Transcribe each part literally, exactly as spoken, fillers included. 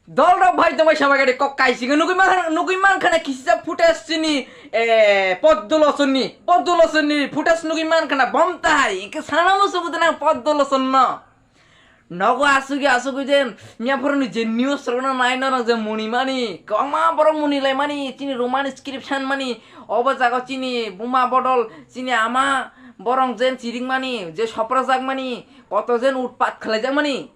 Dol rok bhai tongbai sabai gari kok kai singo nugui man, nugui man khana kisisa footage chini, eh, Poddo Losonni, Poddo Losonni footage nugui man khana bom tai, inke sana musugo denang Poddo Loson no. Nogo asugi asugi den, miya phoroni je news rok no nai norok je muni mani, kwbangma borok muni lai mani, chini Roman script san mani, obo jago chini buma bodol, chini ama borok jen chiring mani, je soprajak mani, koto jen utpat khlai jak mani.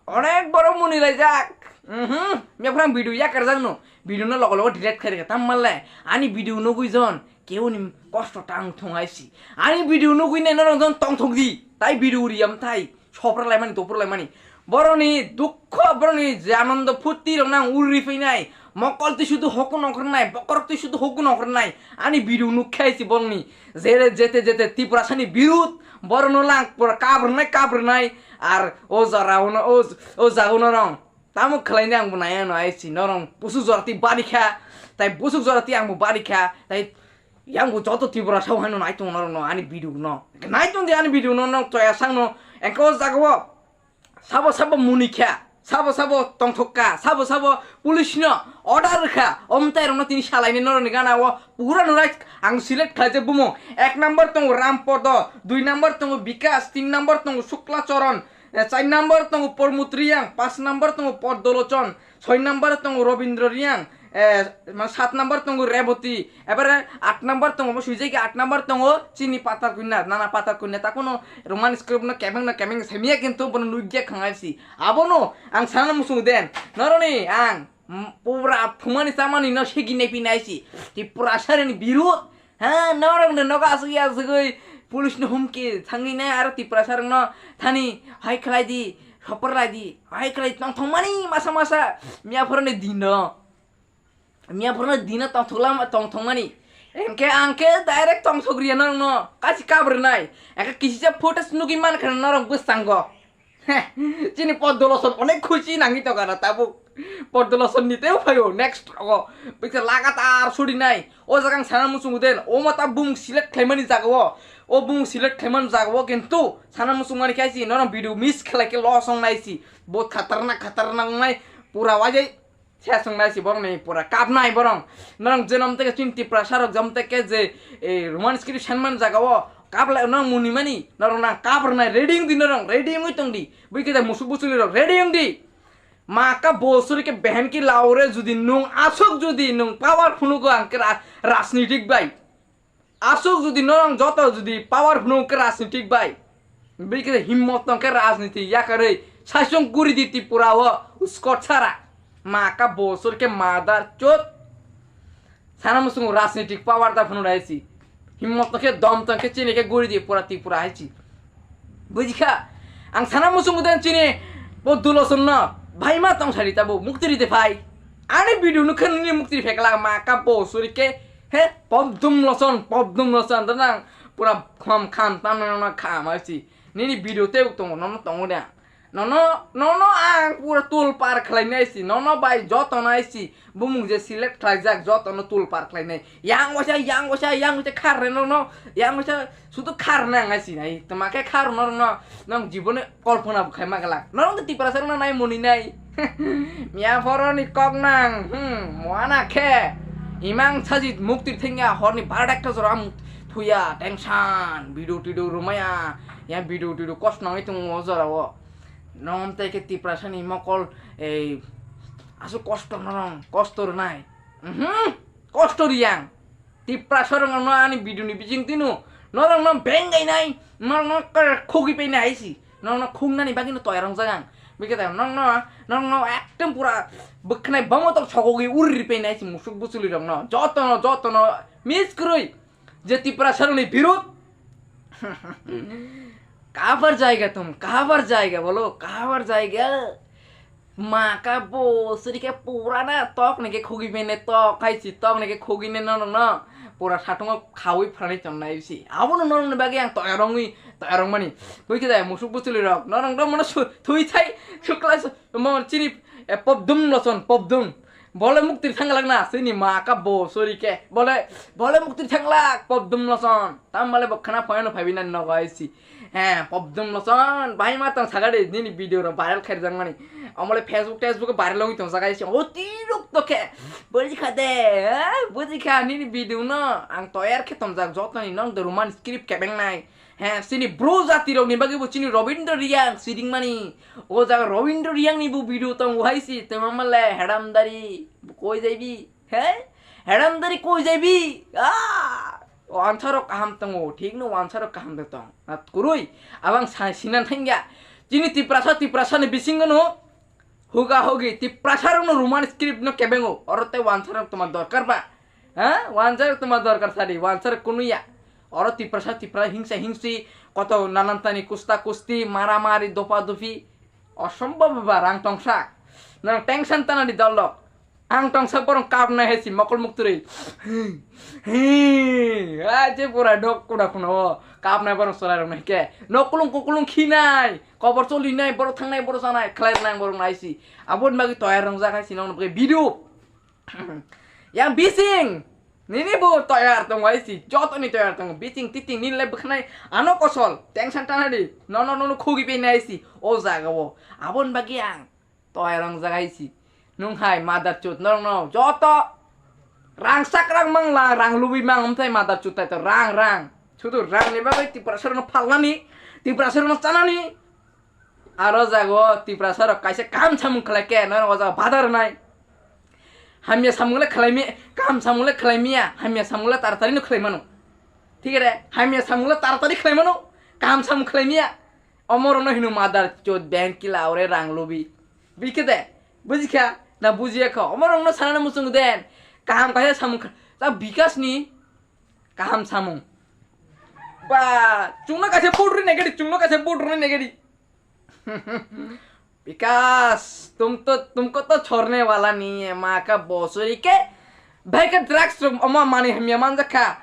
Onek borok muni laijak. Mhm. Miya phorang video yakar jak no. Video no logo logo delete khairikha. Tammalle ani video nugui jon keuni kosto tang thung aisi. Ani video nugui nai norok jon tong thung di. Tai video riyam tai. Sopra laimani, topra laimani. Boroni dukho, boroni je anondo phuti rok nang uri phainai. Mokol twi sudu hoku nongkhornai, bokorok twi sudu hoku nongkhornai. Ani video nukhe aisi boroni. Jere jete jete Tiprasani birud. Borokno lang pura kabrwnai, kabrwnai. Ar o jora uno, o, o jaga uno rong. Tamo khlaini ang bo nai ano aisi norong busuk jora twi bari kha. Tai busuk jora twi ang bo bari kha. Tai yang bo joto Tripura sao haino nai tongo norok no ani video no. Nai tong di ani video no no toya sang no. Engko o jaga o sabo sabo muni kha. Sabo sabo tongthok kha. Sabo sabo police no order kha. Omtai rok no tini salai ni norok ni gana o pura no right ang select khlai je bumung. Ek number tongo Ram Podo, dui number tongo Bikas, tin number tongo Sukla Choron, eh, char number tongo Pormut Riyang, pas number tongo Poddolochon, soi number tongo Robindro Riyang, eh, ma-, sat number tongo Reboti, ebare at number tongo, mo swijai ke at number tongo chini Patar Kunya, nana Patar Kunya, takuno Roman script no kemeng no kemeng semiya kintu bono nugya khangai si. Abono ang sana musung den, noroni ang, mm, pura phumani chamani no segi nepi naisi, ti pura sareni biru, Ha, norok no nogo asugwi asugwi police no humki thangwi nai aro Tiprasa rok no thani hai khlai di, hopor lai di, hai khlai tong thong mani masa masa miya phoro ni din no. Miya phoro ni din no tong thok lam tong thong mani. Engke angke direct tong thok riya norok no kasi kabri nai. Engke kisisa footage nugwi man khana norok bwskango. Heh, chini Poddoloson onek khusi nangwi tongkha na tabuk. Poddoloson ni teo phaio next rogo. Bikhe lagatar suri nai. O jaga ang sana muchungo den. O mata bumung select khlaimani jaga o. O bumung select khlaimani jaga o kintu sana muchung mani khai si norok video miss khlai khe loss ong nai si. Bo khatarnak khatarnak ong nai. Pura wajai Sesong nai si borok ni pura kap nai borok. Norok je nom teke chini Tiprasa rok jom teke je, eh, Roman script sanman jaga o kap lai norok muni mani norok nang kap rwnai ready wng di norok ready wngwi tong di. Bui khe musuk buchuli rok ready wng di. Ma ka bosori ke behem ki laure judi nung asok judi nung power phunu go ang khe ra-, rajnitik bai. Aswk jodi norok joto jodi power phunu khe rajnitik bai, bini khe himmot tong khe rajniti yakarwi saisung guri di Tripura o uskot sara. Ma ka bosor khe madar chot. Sana musungo rajnitik power da phunu raisi. Himmot tong khe dom tong khe chini khe guri di pura Tripura haisi. Bujikha, ang sana musungo den chini bo dulo songno bhaima tong sari tabo mukti rite phai. Ani video nukhe nini mukti phekla ma ka bosor khe He, pobdum loson, pobdum loson, da nang pura kham kham, tam nang nang kham asi. Nini video tei tongo, nono tongo de. Nono, nono ang pura tul par khlai nai si, nono bai joto nai si, bumung je select khlai jak joto no tul par khlai nai. Yang waisa, yang waisa, yang waisa khar re nono, yang waisa sudu khar nang asi nai. Tama khe khar nono, nang jibone Kolpona bo khaima glak. Norok to Tiprasa rokno nai muni nai. Miya phoroni kok nang. Hmm, moana khe. Imang sajit mukti thengya horni bardak ta jora muk thuya tension. Bidu tidu rumaya. Ya bidu tidu kos nangwi tongo o jora o. Nom tei khe Tiprasa ni mokol ei asuk kosto norong, kosto rwnai. Mhm. Kosto riyang. Tiprasa rok no ani video ni bising tino. Norok no bengai nai. Norok no kar khogi pe nai si. Norok no khung nani bagwi no toyarong jagang. Bikhe ta norok no, norok no ekdom pura bwkhnai bamo tok sogogi uri pe nai si musuk buchuli rok no. Joto no, joto no miss kwrwi. Je Tiprasa rok ni birud. Kabar jaiga tum, kabar jaiga bolo, kabar jaiga. Ma ka bo suri khe pura na tok ni khe khogi bene tok khai si tok ni khe khogi ne no no no pura satungo khawi phrani chon nai si abono no no bagwi ang toyarong wi toyarong mani bui khe dai musuk buchuli rok no rong do mono thui thai sukla mo chini e pop dum loson pop dum bole mukti thang lak na sini ma ka bo suri khe bole bole mukti thang lak pop dum loson tam bale bo khana phone no phaibi na no gai si He, pobdum loson, bahai ma tong sagadi, nini video ro viral khair jang mani. Omole Facebook, Facebook viral wngwi tongjak hai se. O tirok to khe. Buji kha de, eh? Buji kha nini video no. Ang toyar khe tongjak jotoni nong the Roman script kebengnai. He, chini bro jati rok ni bagwi bo chini Robindra Riyang siding mani. O jaga Robindra Riyang ni bo video tong wahai si. Temo male hedam dari. Koi jaibi? He? Hedam dari koi jaibi? Ah! Wansarok kaham tongo, thik no wansarok kaham de tong. Nat kurui, abang sa sinan thangya. Chini Tiprasa, Tiprasa ni bisingo no. Huga hugi, Tiprasa rok no Roman script no kebengo. Oro te wansarok toma dorkar ba? Ha? Wansarok toma dorkar sadi, wansarok kunuya. Oro Tiprasa, Tiprasa hingsa hingsi, koto nanan tani kusta kusti, mara mari, dopa dopi. Osombhob ba rang tongsa. Nang tension tana di dolok. Ang tongsa borong kapnai hai si mokol mukturui. Hi, ha, je pura dok kuda kuno. Kapnai borong solai rok nai ke. Nokulung kukulung khinai. Kobor cholinai, borok thangnai, borok sanai. Khlai nang borok nai si. Abon bagi toyar rong jak hai si nong bagi video. Yang bising. Nini bo toyar tong hai si. Joto ni toyar tong. Bising titing nini lai bwkhnai. Ano kosol. Tension tana di. Nono nono khugi pe nai si. O jaga o. Abon bagi ang. Toyar rong jak hai si. Nung hai mother chut norok no joto rang sak rang mang la rang lubi mang amthai mother chut tai to rang rang. Sudu rang ni bagwi Tiprasa rok no phalnani, Tiprasa rok no chanani. Aro jago Tiprasa rok kaisa kaham samung khlai khe norok o jaga badar nai. Hamya samung le khlai mi, kaham samung le khlai miya, hamya samung le taratari no khlai mano. Thik ere, hamya samung le taratari khlai mano, kaham samung khlai miya. Omorokno hino mother chod ben kila ore rang lubi. Bikhe de, bujikha, na bujiya kho. Omorokno sanani muchung den. Kaham kaisa samung kha-, ta Bikash ni kaham samung. Ba, chungno kaisa vote rwi nai gadi, chungno kaisa vote rwi nai gadi. Bikash, tum to, tumko to chorne wala nahi hai, ma ka bosori ke, bhai ke drugs rok, oma mani hamya manjakha.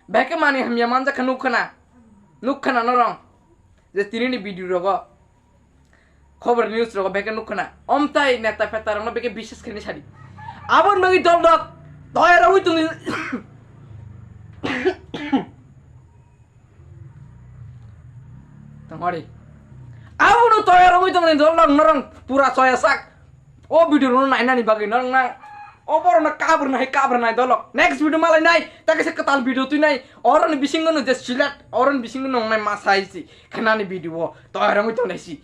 Bhai ke mani hamya manjakha nukha na. Nukha na norong. Je tini ni video rogo. Khobor news rogo bhai ke nukha na. Omtai neta peta rokno bhai ke biswas khaini sadi. Abon bagi dol dok. Toyar rogwi tongni. Tongori. Abono toyar rogwi tongni dol dok norong pura soya sak. O video no nainani bagwi norok na o borok no kabrwnai kabrwnai dolok. Next video malai nai, ta kaisa kwtal video twi nai. Oroni bisingo no je silat, oroni bisingo no nai ma sai si khnani video o toyar wngwi tongnai si.